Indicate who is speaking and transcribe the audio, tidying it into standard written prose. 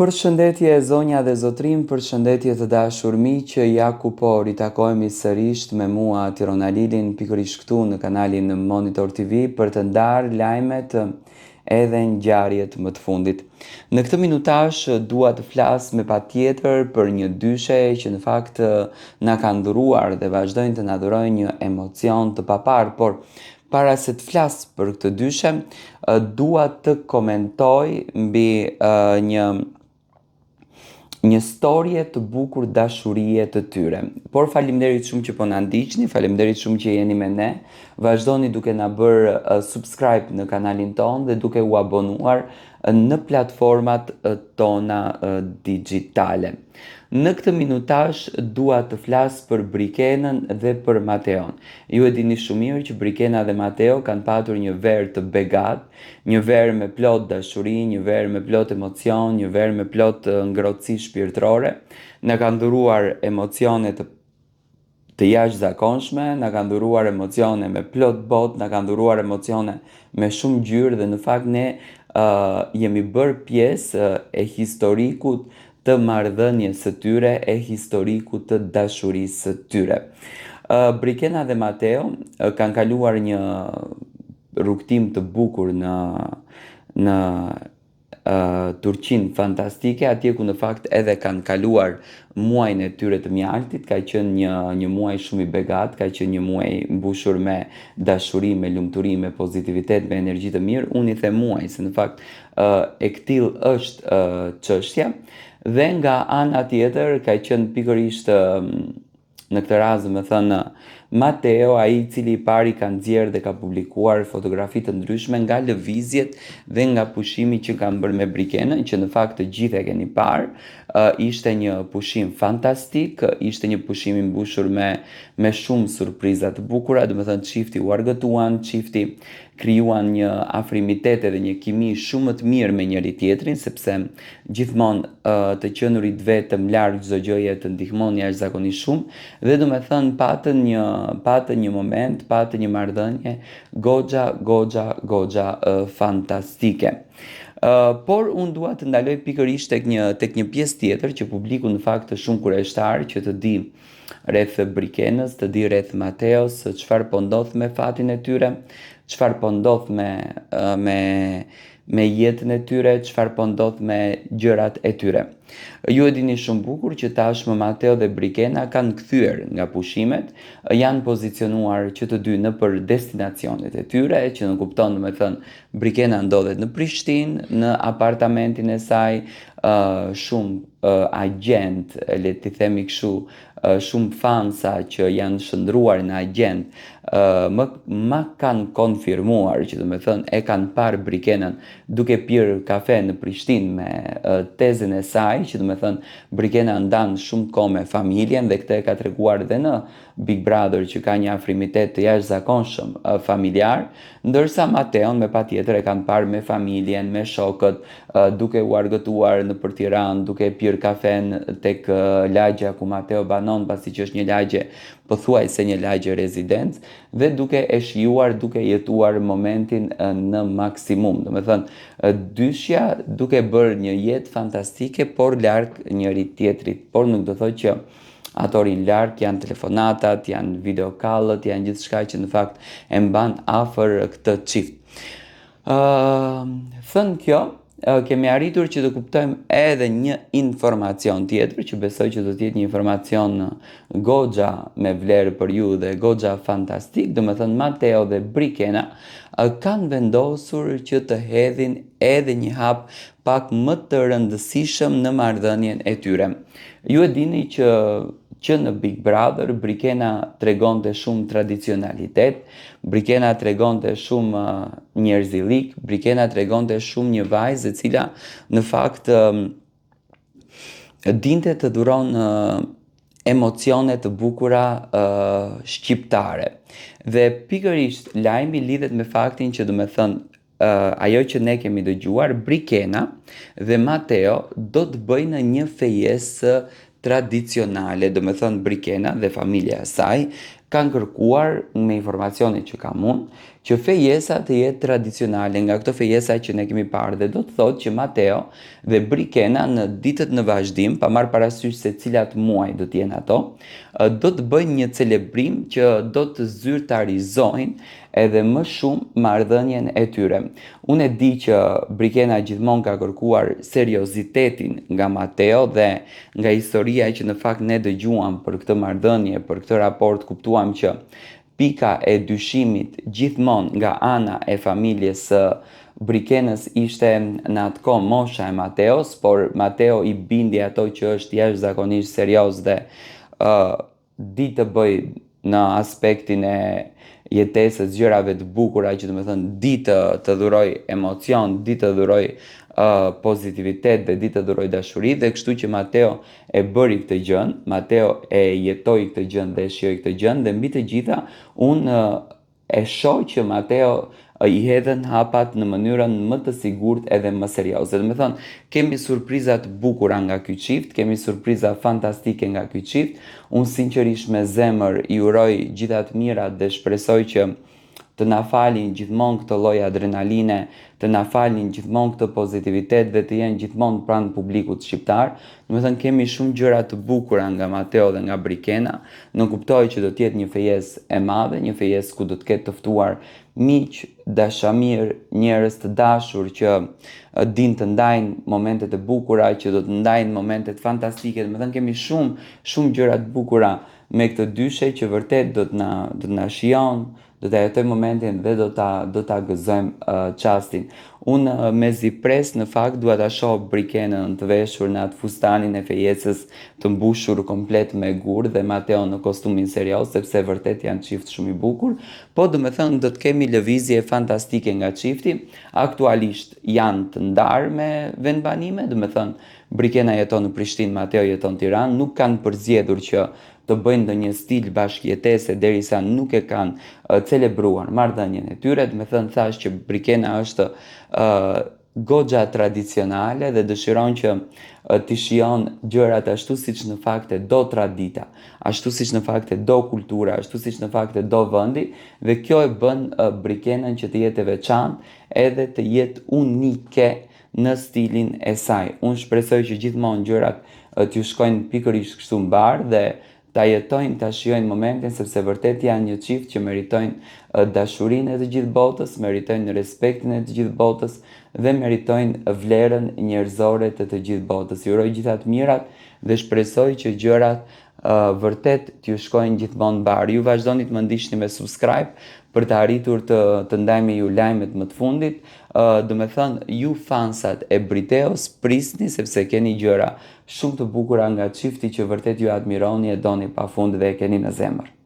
Speaker 1: Përshëndetje zonja dhe zotërinj, përshëndetje të dashur miq, ja ku po ritakohemi sërisht me mua Tiron Alilin pikërisht këtu në kanalin Monitor TV për të ndarë lajmet edhe ngjarjet më të fundit. Në këtë minutazh dua të flas me patjetër për një dyshe që në fakt na kanë dhuruar dhe vazhdojnë të na dhurojnë një emocion të paparë, por para se të flas për këtë dyshe, dua të komentoj mbi një një storje të bukur dashurie të tyre. Por faleminderit shumë që po na ndiqni, faleminderit shumë që jeni me ne. Vazhdoni duke na bërë uh, subscribe në kanalin tonë dhe duke u abonuar në platformat tona digjitale. Në këtë minutazh dua të flas për Brikenën dhe për Mateon. Ju e dini shumë mirë që Brikena dhe Mateo kanë patur një verë të begatë, një verë me plot dashuri, një verë me plot emocion, një verë me plot ngrohtësi shpirtërore. Na kanë dhuruar emocione të të jashtëzakonshme, na kanë dhuruar emocione me plot botë, na kanë dhuruar emocione me shumë ngjyrë dhe në fakt ne uh, jemi bërë pjesë e historikut të marrëdhënies së tyre, e historikut të dashurisë së tyre. Uh, Brikena dhe Mateo uh, kanë kaluar një rrugëtim të bukur në në Turqinë fantastike, atje ku në fakt edhe kanë kaluar muajin e tyre të mjaltit, ka qenë një një muaj shumë i begatë, ka qenë një muaj mbushur me dashuri, me lumturi, me pozitivitet, me energji të mirë. Unë i them muaj, se në fakt e këtillë është çështja. Dhe nga ana tjetër ka qenë pikërisht Në këtë rast, domethënë, Mateo, ai i cili i pari ka nxjerrë dhe ka publikuar fotografi të ndryshme nga lëvizjet dhe nga pushimi që kanë bërë me Brikenën, që në fakt të gjithë e keni parë, ishte një pushim fantastik, ishte një pushim i mbushur me me shumë surpriza të bukura, domethënë çifti u argëtuan, çifti krijuan një afrimitet edhe një kimi shumë më të mirë me njëri tjetrin, sepse gjithmonë të qenurit vetëm larg çdo gjëje të ndihmon jashtëzakonisht shumë dhe domethënë patën një patën një moment, patën një marrëdhënie goxha goxha goxha fantastike. Uh, por unë dua të ndaloj pikërisht tek një tek një pjesë tjetër që publiku në fakt është shumë kureshtar që të di rreth Brikenës, të di rreth Mateos, çfarë po ndodh me fatin e tyre, çfarë po ndodh me me me jetën e tyre, çfarë po ndodh me gjërat e tyre. Ju e dini shumë bukur që tashmë Mateo dhe Brikena kanë kthyer nga pushimet, janë pozicionuar që të dy nëpër destinacionet e tyre, që nënkupton domethënë Brikena ndodhet në Prishtinë, në apartamentin e saj, shumë agjent, le t'i themi kështu, shumë fansa që janë shndërruar në agjent, më ma kanë konfirmuar që domethënë e kanë parë Brikenën duke pirë kafe në Prishtinë me tezen e saj, që domethënë Brikena ndan shumë kohë me familjen dhe këtë e ka treguar dhe në Big Brother që ka një afrimitet të jashtëzakonshëm familjar, ndërsa Mateon me patjetër e kanë parë me familjen, me shokët, duke u argëtuar nëpër Tiranë, duke pirë kafen tek lagja ku Mateo banon, pasi që është një lagje pothuajse një lagje rezidencë dhe duke e shijuar, duke jetuar momentin në maksimum. Domethënë, dyshja duke bërë një jetë fantastike, por larg njëri tjetrit, por nuk do thotë që Ato rrinë larg, janë telefonatat, janë video call-ët, janë gjithçka që në fakt e mban afër këtë çift. Ë, thënë kjo, kemi arritur që të kuptojmë edhe një informacion tjetër që besoj që do të jetë një informacion goxha me vlerë për ju dhe goxha fantastik, domethënë Mateo dhe Brikena kanë vendosur që të hedhin edhe një hap pak më të rëndësishëm në marrëdhënien e tyre. Ju e dini që që në Big Brother Brikena tregonte shumë tradicionalitet, Brikena tregonte shumë njerëzillik, Brikena tregonte shumë një vajzë e cila në fakt dinte të dhuron emocione të bukura uh, shqiptare. Dhe pikërisht lajmi lidhet me faktin që domethënë ajo që ne kemi dëgjuar, Brikena dhe Mateo do të bëjnë një fejesë tradicionale, domethënë Brikena dhe familja e saj Kanë kërkuar, me informacionet që kam unë, që fejesa të jetë tradicionale nga këto fejesa që ne kemi parë dhe do të thotë që Mateo dhe Brikena në ditët në vazhdim, pa marrë parasysh se cilat muaj do të jenë ato, do të bëjnë një celebrim që do të zyrtarizojnë edhe më shumë marrëdhënien e tyre. Unë e di që Brikena gjithmonë ka kërkuar seriozitetin nga Mateo dhe nga historia që në fakt ne dëgjuam për këtë marrëdhënie, për këtë raport, kuptuam që pika e dyshimit gjithmonë nga ana e familjes së Brikenës ishte në atë kohë mosha e Mateos, por Mateo i bindi ato që është jashtëzakonisht serioz dhe uh, di të bëjë në aspektin e jetesës gjërave të bukura që domethënë di të të dhurojë emocion, di të dhurojë uh, pozitivitet dhe di të dhurojë dashuri dhe kështu që Mateo e bëri këtë gjën, Mateo e jetoi këtë gjën dhe e shijoi këtë gjën dhe mbi të gjitha unë uh, E shoh që Mateo i hedhën hapat në mënyrën më të sigurt edhe më serioze. Domethënë, kemi surpriza të bukura nga ky çift, kemi surpriza fantastike nga ky çift. Unë sinqerisht me zemër i uroj gjitha të mirat dhe shpresoj që të na falin gjithmonë këtë lloj adrenaline, të na falin gjithmonë këtë pozitivitet dhe të jenë gjithmonë pranë publikut shqiptar. Domethënë kemi shumë gjëra të bukura nga Mateo dhe nga Brikena. Nënkuptoj që do të jetë një fejesë e madhe, një fejesë ku do të ketë të ftuar miq, dashamirë, njerëz të dashur që dinë të ndajnë momentet e bukura, që do të ndajnë momentet fantastike. Domethënë kemi shumë, shumë gjëra të bukura me këtë dyshe që vërtet do të na do të na shijon, do ta jetojmë momentin dhe do ta do ta gëzojmë uh, çastin. Unë uh, mezi pres në fakt dua ta shoh Brikenën të veshur në atë fustanin e fejesës të mbushur komplet me gur dhe Mateo në kostumin serioz sepse vërtet janë çift shumë i bukur. Po domethënë do të kemi lëvizje fantastike nga çifti. Aktualisht janë të ndarë me vendbanime, domethënë Brikena jeton në Prishtinë, Mateo jeton në Tiranë, nuk kanë përzgjedhur që të bëjnë ndonjë stil bashkëjetese derisa nuk e kanë celebruar marrëdhënien e tyre, domethënë thashë që Brikena është uh, goxha tradicionale dhe dëshiron që t'i shijon gjërat ashtu siç në fakt e do tradita, ashtu siç në fakt e do kultura, ashtu siç në fakt e do vendi dhe kjo e bën Brikenën që të jetë e veçantë edhe të jetë unike në stilin e saj. Unë shpresoj që gjithmonë gjërat t'ju shkojnë pikërisht kështu mbarë dhe ta jetojnë, ta shijojnë momentin sepse vërtet janë një çift që meritojnë dashurinë e të gjithë botës, meritojnë respektin e të gjithë botës dhe meritojnë vlerën njerëzore të të gjithë botës. Ju uroj gjitha të mirat dhe shpresoj që gjërat vërtet t'ju shkojnë gjithmonë mbarë. Ju vazhdoni të më ndiqni me subscribe për të arritur të të ndaj me ju lajmet më të fundit. Uh, domethënë, ju fansat e Briteos prisni sepse keni gjëra shumë të bukura nga çifti që vërtet ju admironi e doni pafund dhe e keni në zemër.